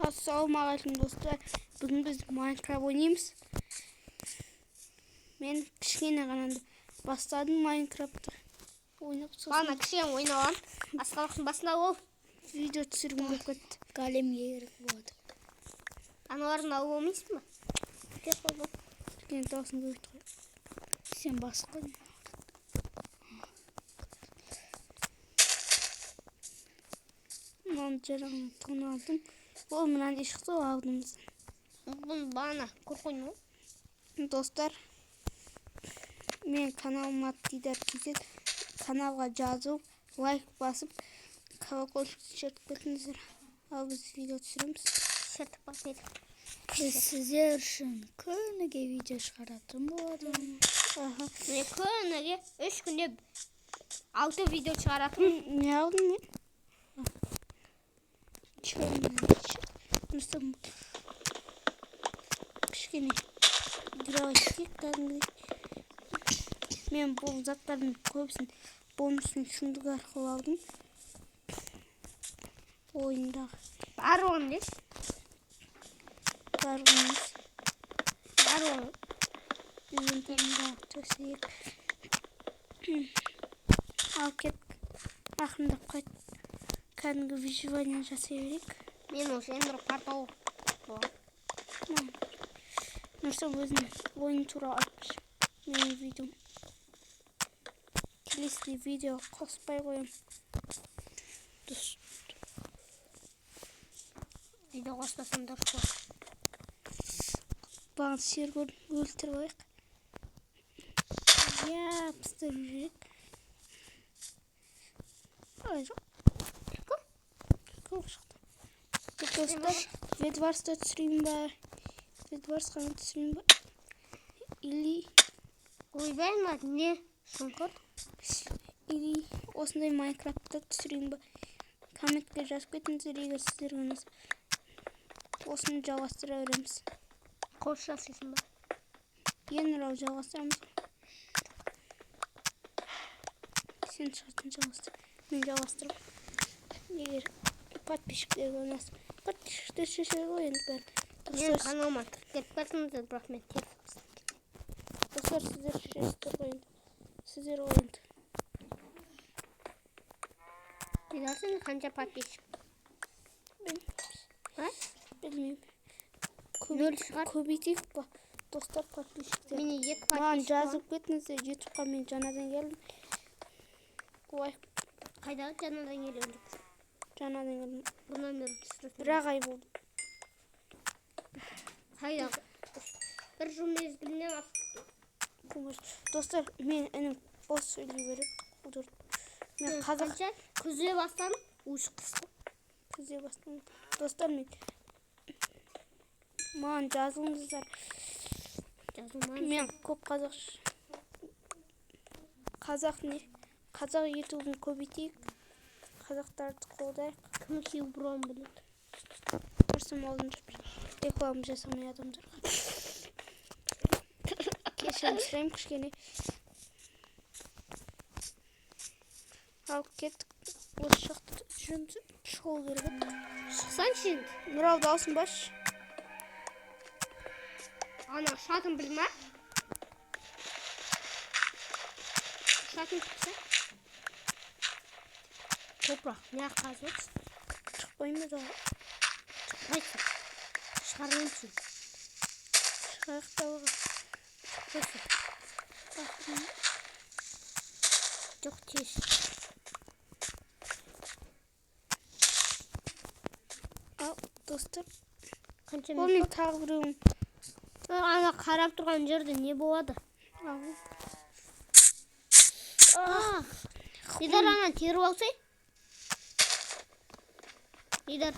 Ассалаумағалейкум, достар! Бүгін біз Майнкрафт ойнаймыз. Мен кішкене ғана бастадым Майнкрафтты ойнап, сосын Бағана кішкене ойнаған. Асқабақтың басында ол видео түсіргім келіп кетті. Големге керек болады. Аналарын алып алмайсың ба? Кел, қой, бол. Кішкене дауысын көбейтіп қой. Сен басып қой. Мынаны жарағын тонадым. Ол мынандай шықты ғой алдымыздан. Бұны бағана көріп қойдым ғой. Достар, мен каналыма Дидар KZ, каналға жазылып, лайк басып, колокольчикті шертіп кетіңіздер. Ал біз видео түсіреміз. Шертіп басып едік. Біз сіздер үшін күніге видео шығаратын боламыз. Аха. Міне, күніге 3 күнде алты видео шығаратын. Не алдым мен? Черный. Нұрсұлтан, кішкене игровать етейік кәдімгідей. Мен бұл заттардың көбісін бонусный сундук арқылы алдым. Ойындағы. Барлығын не? Барлығын емес. Барлығын. Инвентарымдағы төсек. Ал кеттік. Ақырындап қайт. Кәдімгі выживание жасай берейік. Мен осы эндер портал болады. Нұрсұлтан, өзің ойын туралы айтшы. Менің видеом. Келесіде видео қоспай қоямын. Дұрыс. Видео қоспасам дұрыс болады. Бағана сиыр көрдім, өлтіріп алайық. Я, пыстырып жіберейік. Ай, жоқ. Түлкі? Түлкі шықты. Достар, Бедварсты түсірейін ба? Бедварс қана түсірейін ба? Или Ойбай ма, не? Сұңқыр. или осындай Майнкрафтта түсірейін ба? Комментке жазып кетіңіздер, егер сіздерге ұнаса. Осыны жалғастыра береміз. Қос жасайсың ба? Ең нұрау жалғастырамыз. Сен шығатын жалғастыр. Мен жалғастырамын. Егер подписчиктерге ұнаса. Подписчиктер шешеді ғой енді бәрін. Менің Достар, каналыма тіркеліп кетіңіздер, бірақ мен теріп достар, сіздер шешесіздер ғой енді. Сіздер ғой енді. Дидар, сенде қанша подписчик? А? Білмеймін. Нөл шығар. Көбейтейік па? Достар, подписчиктер. Менде екі Маған подписчик бар. жазып кетіңіздер. Ютубқа мен жаңадан келдім. Лайк. Қайдағы жаңадан келген жоқсың? Жаңадан келдім. Бұдан бері түсіріп. Бір-ақ ай болды. Қайдағы? Бір жыл мезгілінен асып. Достар, мен інім бос сөйлей береді. Қудырып. Мен қазақ Қанша? Күзде бастадым, уже қыс қой. Күзде бастадым. Достар, мен маған жазылыңыздар. Жазылмаймын. Мен көп қазақ не? Қазақ ютубын көбейтейік. Қазақтарды қолдайық. Кім Хьюброн біледі? Нұрсым, алдын реклама жасамай адамдарға. Кешірім сұраймын кішкене. Ал кеттік. Осы жақта жүреміз. Шығу керек еді. Шықсаңшы енді. Нұрал, дауысын басшы. Ана ұшатын біл ма? Ұшатын шықса? Топырақ не қазып отырсың? Шықпаймын ба далаға? Шықпайсың. Шығармайсың. Шығайық далаға. Шықпайсың. Ақырын. Жоқ, тез. Ал, достар. Қанша Ол минут мен тағы біреуін. Ана қарап тұрған жерде не болады? Ал. А, Дидар, ана теріп алсай. Дидар.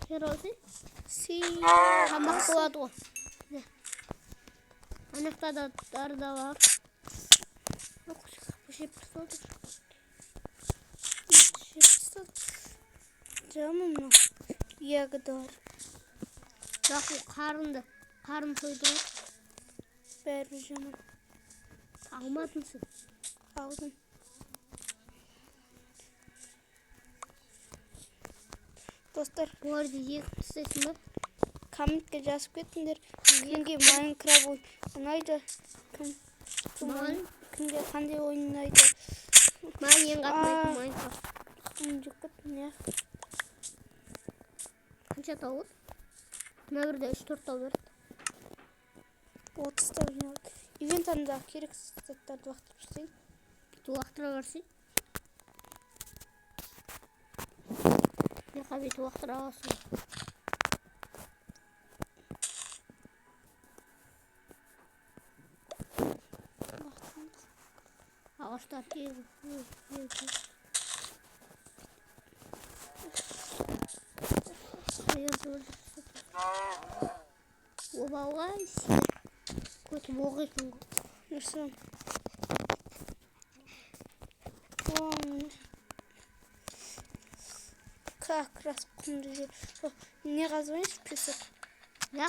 Теріп алсай. Си. Тамақ болады ғой. Міне. Ана жақта да дар да бар. Жоқ, жеп тастады. Жеп тастады. Жаман мынау. Ягодалар. Бірақ ол қарынды. Қарын тойдырады. Бәрібір жаман. Алмадың сен. Алдым. Достар, Бұларды егіп тастайсың ба? Комментке жазып кетіңдер. Кімге Майнкрафт ұнайды? Кім, кім Маған. Кімге қандай ойын ұнайды? Маған ең қатты ұнайтын Аа. Майнкрафт. Құм жеп кеттім, иә. Қанша тау болды? Мына бірде 3-4 тау берді. 30 тау жиналды. Инвентарымдағы керексіз заттарды лақтырып тастайын. Бүйтіп лақтыра берсең. Мына бүйтіп лақтыра аласың. Ағаштар егіп, егіп, егіп. Сиырды өлтіріп. Обалға сиыр. Көті боқ екен ғой. Нұрсұлтан. О, міне. Как раз құмды жер. О, не қазбайыншы песок. Я?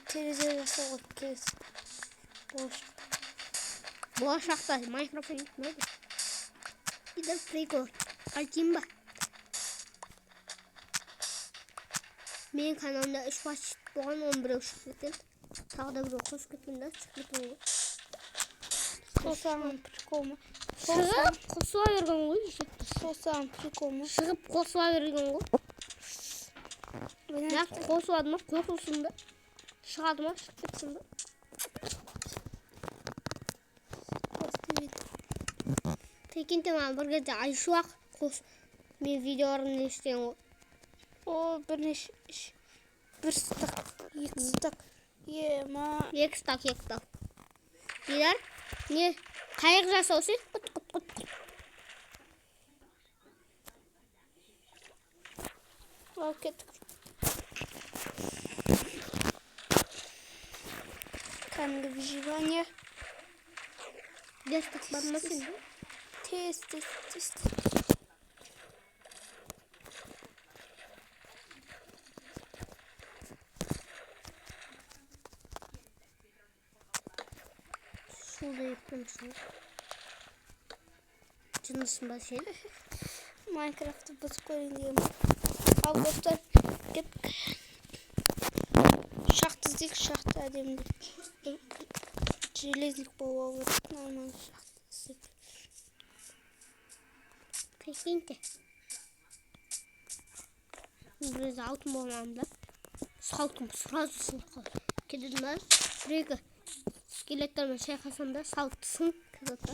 Терезе жасауға келесі. Болашақта. Болашақта Майнкрафт ойнайды. Иді прикол. Айтайын ба? Менің каналымда 3 подписчик болған, оның біреуі шығып кеткен. Тағы да біреу қосып кеткен да, шығып кеткен ғой. Сол саған прикол ма? Шығып қосыла берген ғой, есепті. Сол саған прикол ма? Шығып қосыла берген ғой. Міне, Бірақ қосылады ма, қосылсын да. Шығады ма, шығып кетсін ба. Осы вид. Прикиньте, маған бір кезде Айшуақ қос мен видеоларымды естіген ғой. О, бірнеше бір стак, екі стак. Е, ма. Екі стак, екі стак. Дидар, не қайық жасау сен? Құт, құт, құт, құт. Ал кеттік. Кәдімгі выживание. Верстак бар ма сенде? Тез, тез, тез, тез. Суды еппемсің. Жындысың ба сен? Майнкрафтты бұзып көрейін дегенмін. Ал достар, кеттік. Шахта іздейік, шахта әдемілеп. Железник болып алу керек, нормально шахта іздеп. Прикиньте. Бір алтын болмаған да. Салтым сразу сынып қалды. Кетеді ма? Бір екі скелеттермен шайқасам да салт сынып кетеді да.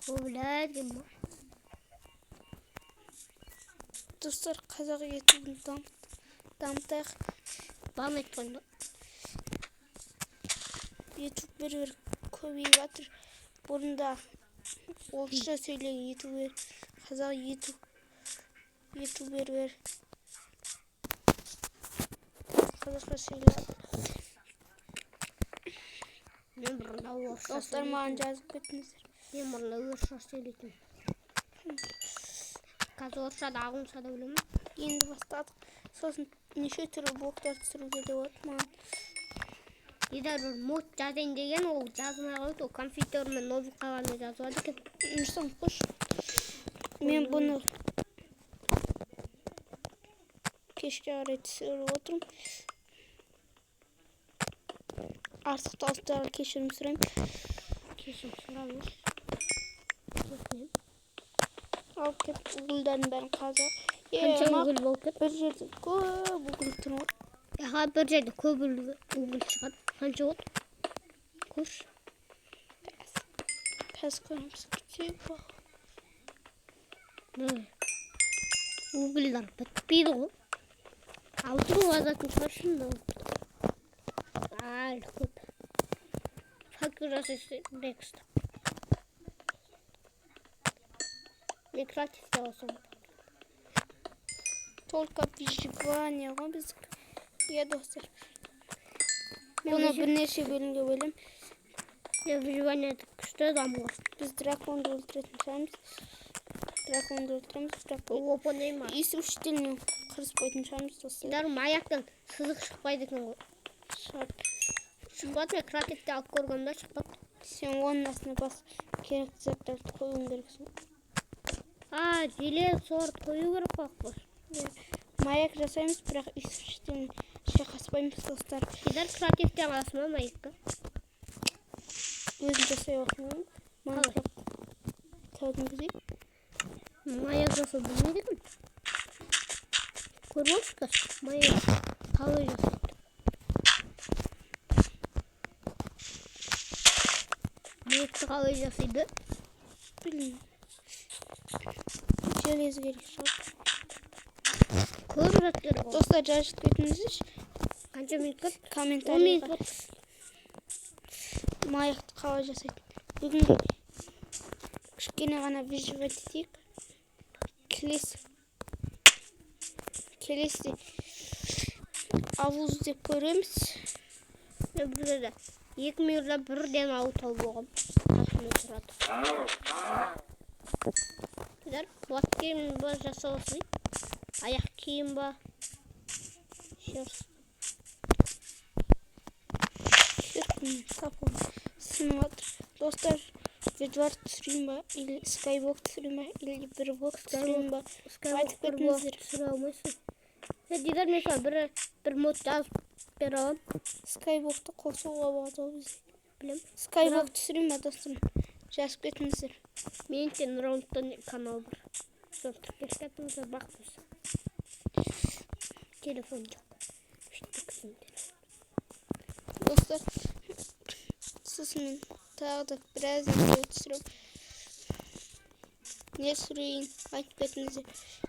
О, бля, деген ба. Достар, қазақ ютубын дамытайық. Бан айтқан да. Ютуберлер көбейіп жатыр. Бұрында орысша сөйлеген ютубер, қазақ ютуберлер қазақша сөйлеп жатыр. Мен бұрында орысша Достар, маған сөйлейтінмін. жазып кетіңіздер. Мен бұрында орысша сөйлейтінмін. Қазір орысша да, ағылшынша да білемін. Енді бастадық. Сосын неше түрлі блоктар түсіруге де болады маған. Дидар бір мод жазайын деген, ол жазмай қойды, ол компьютермен ноутбукқа ғана жазылады екен. Нұрсұлтан, қош. Мен бұны кешке қарай түсіріп отырмын. Артық дауыстарға кешірім сұраймын. Кешірім сұраңыз. Алып кеп угольдардың бәрін қазақ. Е, Қанша ма, уголь болып кетті? бір жерде көп уголь тұр ғой. Аха, бір жерде көп уголь шығады. Қанша болды? Көш. Қазір көреміз. Типа. Міне. Угольдар бітпейді ғой. Алтын қазатын шығар шынында. Әлі көп. Факел жасайсың, бір. Мен креативте алсам. Только выживание ғой біздікі. Иә, достар. Мен Бұны бірнеше бөлімге бөлемін. Мен выживание күшті дамыған. Біз драконды өлтіретін шығармыз. Драконды өлтіреміз, бірақ Оп оңай ма? Иисусительмен қырыспайтын шығармыз, достар. Сендер маяктан сызық шықпайды екен ғой. Шығады. Шықпады, мен креативте алып көргенде шықпады. Сен оның астына бас керекті заттарды қоюың керексің. А, желез сорт қою керек қой. Иә. Маяк жасаймыз, бірақ ештеңе шайқаспаймыз, достар. Дидар, креативтен аласың ба маякты? Өзім жасай алатын. Майнкрафт кәдімгідей. Маяк жасау білмейді екен. Көріп отырсыз, маяк қалай жасайды. Маякты қалай жасайды? Білмеймін. Железо керек шығар. Көп зат керек оған. Достар, жазып кетіңіздерші Қанша минут қалды? 10 минут комментарийға. болды. Маякты қалай жасайды. Бүгін кішкене ғана выживать етейік. Келесі ауыл іздеп көреміз. Мен бір жерде екі мирда бірден ауыл тауып алғанмын. Қасымда тұрады. Дидар, бас киім ба жасап алсай? Аяқ киім ба? Шерсть. Шіркін, тапон сынып жатыр. Достар, Бедварс түсірейін ба, или Скайблок түсірейін ба, или бір блок түсірейін ба? Скайблок Айтып бір блок кетіңіздер. түсіре алмайсың. Е, Дидар, мен саған бір мод жазып бере аламын. Скайблокты қосуға болады ғой бізге. Білем. Скайблок түсірейін ба, достар? Жазып кетіңіздер. Менің де Нұраундтан канал бар. Соны тіркеліп кетіңіздер, бақ болса. Телефон жоқ. Үштік кісінің телефон. Достар, сосын мен тағы да біраз видео түсіремін. Не түсірейін, айтып кетіңіздер.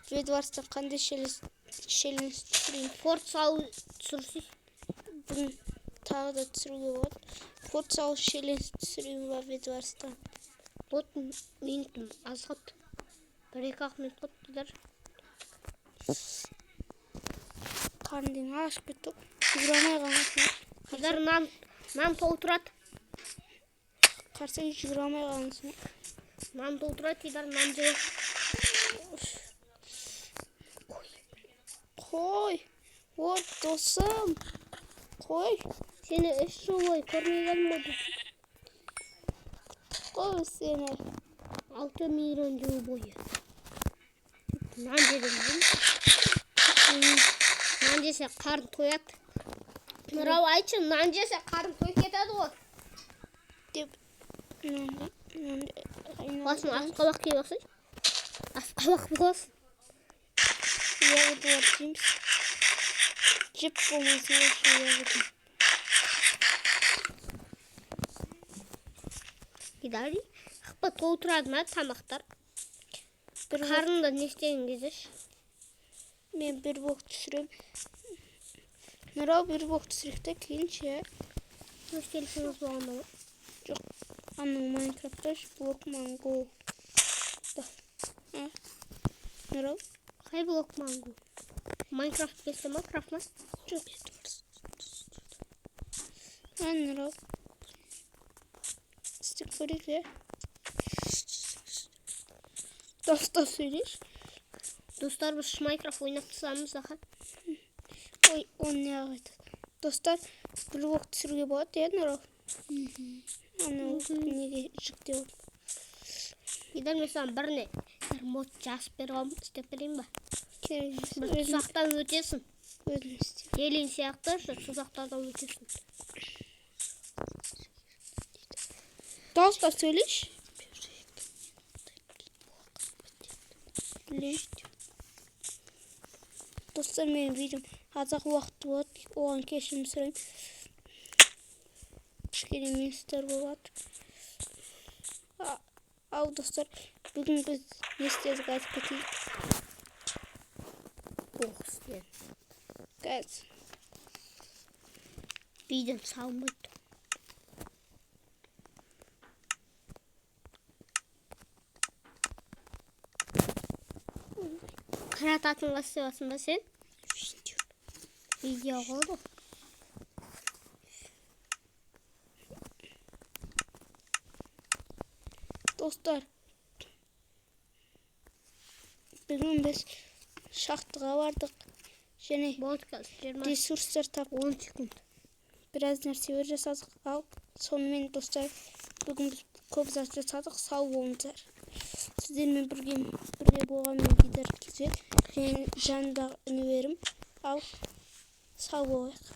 Бедварстан қандай челлендж түсірейін? Форт салу түсірсіз. Бүгін тағы да түсіруге болады. Форт салу челлендж түсірейін ба Бедварстан? Вот минутым аз қалды. Бір екі ақ минут қалды, Дидар. Қарным деген ашып кетті ғой. Жүгіре алмай қалғансың. Дидар, нан толтырады. Қарасаң, жүгіре алмай қалғансың. Нан толтырады, Дидар, нан жеп. Қой. О, досым. Қой. Сені 3 жыл бойы көрмей келдім ғой. Қой сені. 6 миллион жыл бойы. Нан жедім. Нан жесе қарын тояды. Нұрау, айтшы, нан жесе қарын тойып кетеді ғой. Деп мынандай мынандай Басыңа асқабақ киіп алсай. Асқабақ боласың. Ягодалар жейміз. Жеп болмайсың ғой шу ягода. Дидар, қыпа толтырады ма тамақтар? Бір блок, Қарынды не істеген кезде ше? мен бір блок түсіремін. Нұрау, бір блок түсірейік та кейін ше. Өз телефоныңыз болғанда ма? Жоқ. Анау Майнкрафтта блок манго. Да. А? Нұрау? Қай блок манго? Майнкрафт бесте ма? Крафт ма? Жоқ. А, Нұрау. Істеп көрейік, иә? Дауыстап сөйлеші. Достар, біз Майнкрафт ойнап тастамыз аха. Ой, оны неғып айтады. Достар, бір блок түсіруге болады, иә, Нұрау? Анау неге жүктеу? Дидар, мен саған бір мод жазып бере аламын, істеп берейін ба? Керек емес. Бір Өзім, тұзақтан өтесің. өзім істеп. Елин сияқты ше, тұзақтардан өтесің. Дауыстап сөйлеші. Білмеймін. Достар, менің видеом аз ақ уақыт болады, оған кешірім сұраймын. Кішкене минустар болады. Ал, достар, бүгін біз не істедік, айтып кетейік. Боқ істедім. Қазір. Видеом салынбайды. Қарататынға істеп жатсың ба сен? Видео. Видео ғой бұл. Достар, бүгін біз шахтаға бардық және Болды, қазір 20 ресурстар таптық. 10 секунд. Біраз нәрселер жасадық. Ал сонымен, достар, бүгін біз көп зат жасадық. Сау болыңыздар. Сіздермен бірге болған мен. Айдар KZ және жанындағы інілерім. Ал, сау болайық.